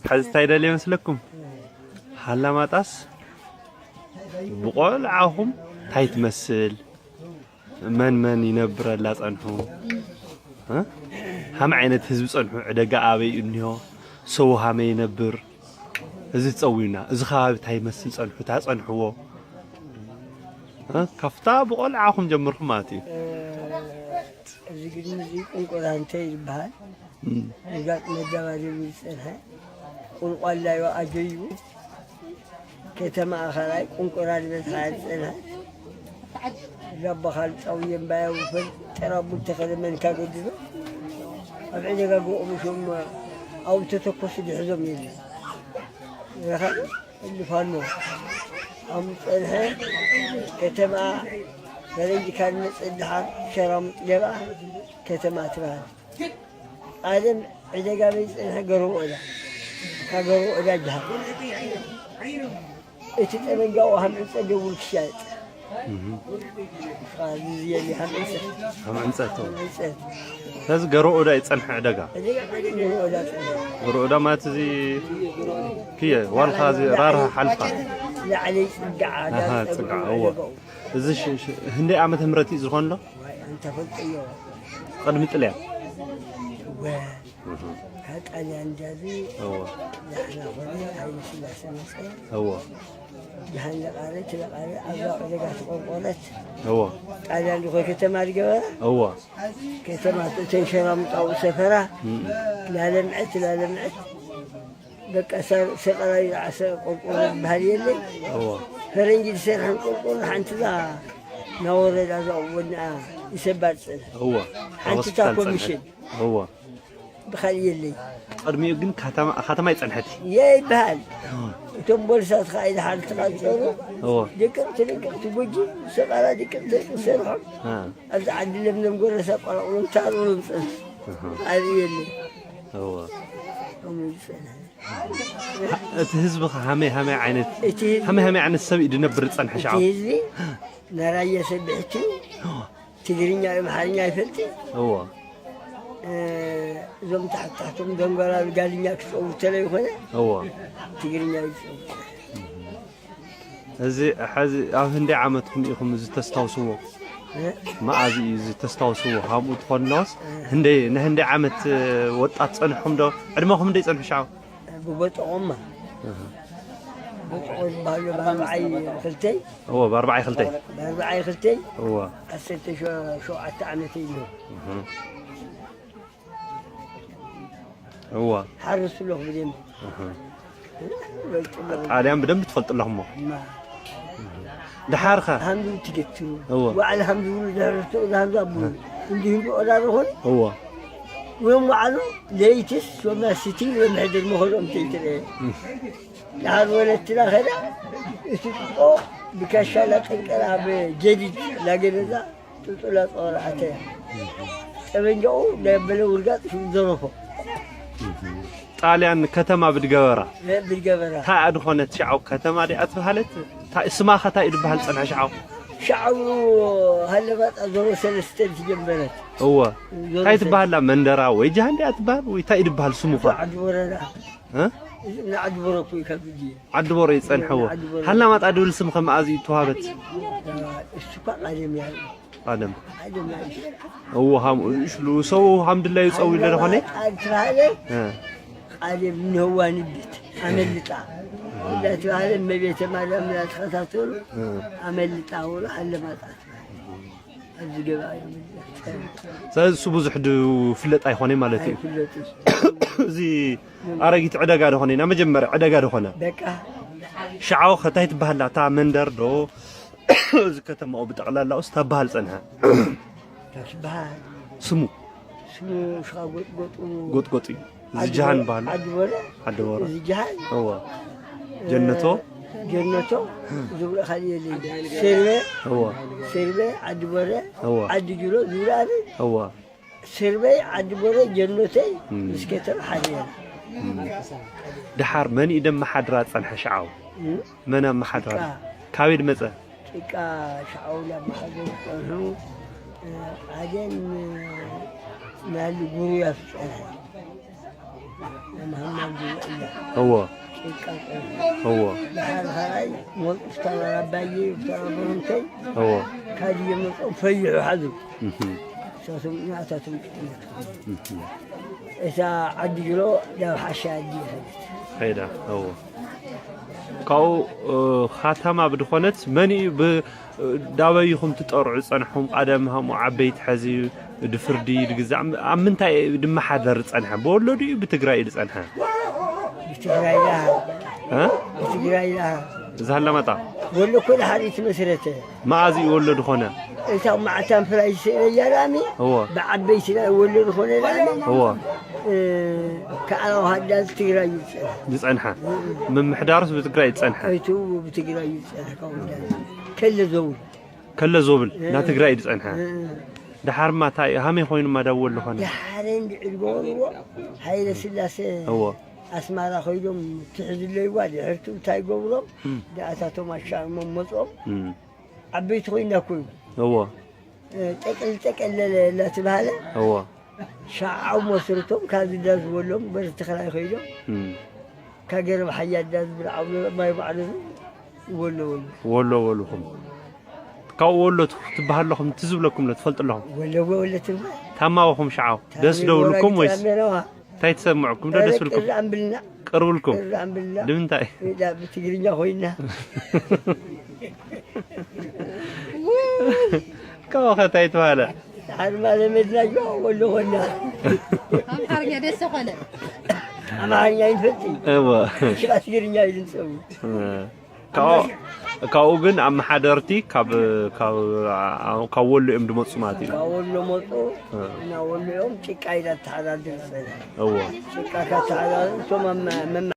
ሓዚ እንታይ ደልየ መስለኩም? ሃላማጣስ ብቆልዓኹም እንታይ ትመስል? መን መን ይነብረላ ጸንሑ? እ? ሃም ዓይነት ህዝቢ ጸንሑ? ዕደጋ ኣበይ እዩ እኒሆ? ሰው ሃመይ ይነብር? እዚ ትጸውዩና። እዚ ከባቢ እንታይ ይመስል ጸንሑ? እንታይ ጸንሕዎ? እ? ካብታ ብቆልዓኹም ጀምርኩም ማለት እዩ። እዚ ግን እዚ ቁንቁራንተ ይበሃል። እም። ንጋጥ መዳባደቢ ዝጸንሐ ቁልቋላዩ ኣጀዩ ከተማ ኣኸላይ ቁንቁራ ዝበጽሓ ዝጸንሐ ላባኻል ጻውየን ባያዊ ፈል ጠራቡል ተኸለ መንካ ገድሎ ኣብ ዕደጋ ገቑ ብሾም ኣብ ተተኮሱ ድሕዞም የለን። ረኸብ እልፋኖ ኣብ ጸንሐ ከተማ ፈረንጂ ካብ ንመጽእ ድሓር ሸራሙጥ ገባ ከተማ ትበሃል። ቀደም ዕደጋ በይ ጸንሐ ገረብ ኦዳ። ካብ ገረብ ኦዳ ጅሃ። እቲ ጠበንጃ ውሃ ምዕጸ ደውል ክሻየጥ። እህ። ኻዚ ዝየሊ ሃም ዕንጸት። ሃም ዕንጸት፣ ኦ። ሃም ዕንጸት። ስለዚ ገረብ ኦዳ ይጸንሐ ዕደጋ? ዕደጋ ቀደም ገረብ ኦዳ ጸንሐ። ገረብ ኦዳ ማለት እዚ ክየ ዋልኻ እዚ ራርሃ ሓልፋ። ላዕለይ ጽጋዓ፣ ኣሃ፣ ዳር ጽጋዓ፣ እዎ። ዕደጋኡ። እዚ ሽ-፣ ሽ-፣ ህንደይ ዓመተ ምህረት እዩ ዝኾን ኣሎ? ዋይ፣ ኣንተ ፈልጠዮ። ቅድሚ ጥልያን? ወ-፣ እህ። ካብ ጣልያን ዳዚ እዎ። ዳሕና ኾነ፣ ሃይለ ስላሴ መጸ። እዎ። ደሓን ለቃረ፣ ትለቃረ፣ ኣብዛ ዕደጋ ተቆርቆረት። እዎ። ጣልያን ዝኾነ ከተማ ዝገበረ? እዎ። ከተማ እተን ሸራሙጣ ኣብኡ ሰፈራ፣ እም። ላለምዐት፣ ላለምዐት። በቃ ሰ-፣ ሰቀላ ይዓሰ ቆርቆሮ ዝበሃል የለን። እዎ። ፈረንጂ ዝሰርሐን ቆርቆሮ ሓንቲ እዛ ናወረዳ እዛ ወንኣ ይሰባር ጽንሕ። እዎ። ሓንቲ ኣብ እታ ሆስፒታል ኮሚሽን። ጸንሐት። እዎ። ብኻልእ የለይ። ቅድሚኡ ግን ከተማ፣ ከተማ ይጸንሐት። የይበሃል። እዎ። እቶም ቦልሳት ኸዓ ኢድሓር ተቓጸሩ። እዎ። ደቀቕቲ፣ ደቀቕቲ ጎጂ፣ ሰቐላ ደቀቕቲ ሰርሖም። አ። ኣብዚ ዓዲ ለምለም ጎረሳ ቆራቑሎም ታርቑሎም ጸንሑ። ኣሃ። ኣብይ የለይ። እዎ። ከምኡ ይጸንሐ። እቲ ህዝቢ ኸ ሃመይ ሃመይ ዓይነት፣ እቲ ህዝቢ ሃመይ ሃመይ ዓይነት ሰብ እዩ ዝነብር ዝጸንሐ እቲ ሻዕ? ህዝቢ ናራየ ሰብ ብሕቲ እዎ። ትግርኛ ኣምሓርኛ ኣይፈልጥን። እዎ። እ፣ እዞም ታሕቲ ታሕቶም ደንጎላ ጋልኛ ክጸውሩ ተለይኮነ እዎ። ትግርኛ ይጸውሩ። እዚ ሕዚ ኣብ ህንደይ ዓመትኩም ኢኹም እዚ ተስታውስዎ? እ? መኣዝ እዩ እዚ ተስታውስዎ? ሃምኡ ትኾንሎስ? እ። ህንደይ፣ ንህንደይ ዓመት፣ እ፣ ወጣት ጸንሕኩም ዶ? ዕድመኹም እንደ ይጸንሑ ሻው? ብቦጥቖማ። እህ። ቦጥቖ ዝበሃሉ ብኣርባዓይ ክልተይ። እዎ፣ ብኣርባዓይ ክልተይ። ብኣርባዓይ ክልተይ። እዎ። ዓሰርተ ሸውዓተ ዓመተይ እዩ። እህ። እዎ። ሓርስ ኣለኹ ብደንቢ። እህ። ጣልያን ብደንቢ ትፈልጡ ኣለኹም እሞ። እማ። ደሓር ኸ? ሃምዚ ትገትሩ። እዎ። ዋዕል ሃምዚ ብሉ ድሕሪ ርትዑ ሃምዚ ኣቡሉ። እንዲህ እንዲ ኦዳር ኾነ። እዎ። ወይም ዋዕሉ ለይትስ ሶምያ ሲቲ ወይም ሕድር መኸዶም ተይትረአ። እህ። ደሓር ወለትና ኸዳ እቲ ጥጦ ብካሻ ላጠንቀራ ኣብ ጀዲድ ላገደዛ ጥጡላ ጸወራ ኣተያ። ጠበንጃኡ ናይ በለ ውርጋጥ ዘረፎ። ጣልያን ከተማ ብድገበራ። ነ-፣ ብድገበራ። እንታይ ድኾነት ሽዓው ከተማ ዲኣ ትበሃለት? እንታይ ስማኸ እንታይ ድበሃል ጸንሐ ሽዓው? ሽዓው ሃለባጣ ዞሮ ሰለስተ ዝጀመረት። እወ። ዞሮ እንታይ ሰለስተ። ትበሃላ መንደራ ወይ ጃሃን ዲኣ ትበሃል ወይ እንታይ ድበሃል ስሙኸ? ዓዲ ወረዳ። እ? እዚ ንዓዲ ቦሮ እኮ እዩ ካብ ግዜ። ዓዲ ቦሮ ይጸንሐዎ። ዓዲ ቦሮ። ሃላማጣ ድብል ስም ከመኣዝ እዩ ተዋህበት? እሱ እኳ ቀደም ያለ። ቀደም። ቀደም ያለ። እዎ፣ ሃም-፣ እሽሉ ሰው ሃምድላ ይጸው ይለ ደኾነ? ሃላማጣ ተባህለ። እ። ቀደም ንህዋ ንድት ኣመልጣ። እንዳተባህለ እመቤተ ማርያም እንዳተኸታተሉ እ። ኣመልጣ ወሎ ሃለማጣ ተባህለ። ኣብዚ ገባ እዩ። ስለዚ እሱ ብዙሕ ድ-፣ ፍለጥ ኣይኾነ ማለት እዩ። ኣይፍለጥን። እዚ ኣረጊት ዕደጋ ዶ ኾነ? ኢና መጀመርያ ዕደጋ ዶ ኾነ? በቃ። ሽዓው ከታይ ትበሃላ? እታ መንደር ዶ? እዚ ከተማኡ ብጠቕላላኡስ ታበሃል ጸንሐ? ታትበሃል። ስሙ? ስሙ ሽኻ ጎጥጎጡ። ጎጥጎጥ እዩ። እዚ ዓዲ ጀሃን ቦረ-፣ በሃል? ዓዲ ቦረ። ዓዲ ቦረ። እዚ ጀሃን። እወ። ጀነቶ? ጀነቶ። ዝብሎ ካልእ የለን። ሰርበ። እወ። ሰርበ፣ ዓዲ ቦረ። እወ። ዓዲ ጅሎ፣ ዝብሎ ኣለ። እወ። ስርበይ ዓዲ ቦረ ጀኖተይ እም። ምስ ከተማ ሓደ እያ። እም። ደሓር መን እዩ ደመሓድራ ጸንሐ ሽዓው? እም? መን ኣመሓድራ? ጭቃ። ካበይ ድመጸ? ጭቃ ሽዓው ዳመሓድሩ ጸንሑ። ሓደ ናሊ ጉሩያት ጸንሐ። መሃማድ ጉሩያ። እዎ ጭቃ ጸንሐ። እዎ ድሓር ኸኣይ ሞልቁ ፍታባር ኣባየ ፍታባር በረምተይ እዎ ካድየ መጾም ፈይሑ ሓዙ። እህም፣ እሳቶም ናታቶም ጭቅነት እህም። እታ ዓዲ ጅሎ ናብ ሓሻ ኣዲ ይኸደት። ኸይዳ እዎ ካብኡ እ፣ ኻታማ ብድኾነት መን እዩ ብ ዳበይ ኢኹም ትጠርዑ ጸንሕኹም ቀደም ሃሙ ዓበይቲ ሐዚ ድፍርዲ ድግዛዕ ኣብ ምንታይ ድመሓደር ጸንሐ ብወለዱ እዩ ብትግራይ እዩ ዝጸንሐ ብትግራይ ዳ እ? ብትግራይ ዳ እዚ ሃላማጣ ወሎ እኮ ድሓር ይትመስረተ መኣዝ እዩ ወለዱ ኾነ እታ ማዕታን ፍላይ ስእለ ያላሚ እዎ ብዓበይትና ወሎ ዝኾነ ላሚ እዎ ከኣላው ሃዳዝ ትግራይ ይጸንሐ ዝጸንሐ ምምሕዳሩስ ብትግራይ ዝጸንሐ ኣይቱ ብትግራይ ይጸንሐ ካብኡ ከለ ዘው ከለ ዞብል ና ትግራይ ዝጸንሐ ድሓርማ እንታይ ሃመይ ኮይኑ ማዳብ ወሎ ኾነ ድሓረ እንድዕል ገበርዎ ሃይለ ስላሴ እዎ ኣስማራ ኮይዶም ትሕዝለይዋ ድሕርቱ እንታይ ገብሮም ደኣታቶም ኣሻሞም መጾም እም፣ ዓበይቲ ኮይና ኮይኑ እዎ ጠቅል ጠቀለለ እናተባሃለ እዎ ሻዓው መስርቶም ካብዚ ዳ ዝበሎም በሪ ትኽራይ ኮይዶም እም፣ ካገረብ ሓያ ዳ ዝብል ዓብሎ ማይ ባዕሉ ወሎ ወሎ ወሎ ወልኹም ካብኡ ወሎ ትበሃለኹም ትዝብለኩም ሎ ትፈልጡ ኣለኹም ወሎ ወሎ ትብሃል ታማወኹም ሸዓው ደስ ደብልኩም ወይስ እንታይ ትሰምዕኩም ዶ ደስ ብልኩም ኣንብልና ቅርብልኩም ኣንብልና ንምንታይ ብትግርኛ ኮይና ካብኡ ኸ እንታይ ተባሃለ ሓርማ ለመድናዮ ወሎ ኾና ኣምሓርኛ ደስ ኾነ ኣምሓርኛ ይፈልጥ እወ ሽቃ ትግርኛ ኢሉ ዝፀው ካብኡ ግን ኣመሓደርቲ ካብ ካብ ወሎ እዮም ድመፁ ማለት እዩ ካብ ወሎ መፁ እና ወሎ እዮም ጭቃ ኢላ ተሓዳድር ዝፀንሐ እወ ጭቃ ካተሓዳድር እቶም ኣብ መ-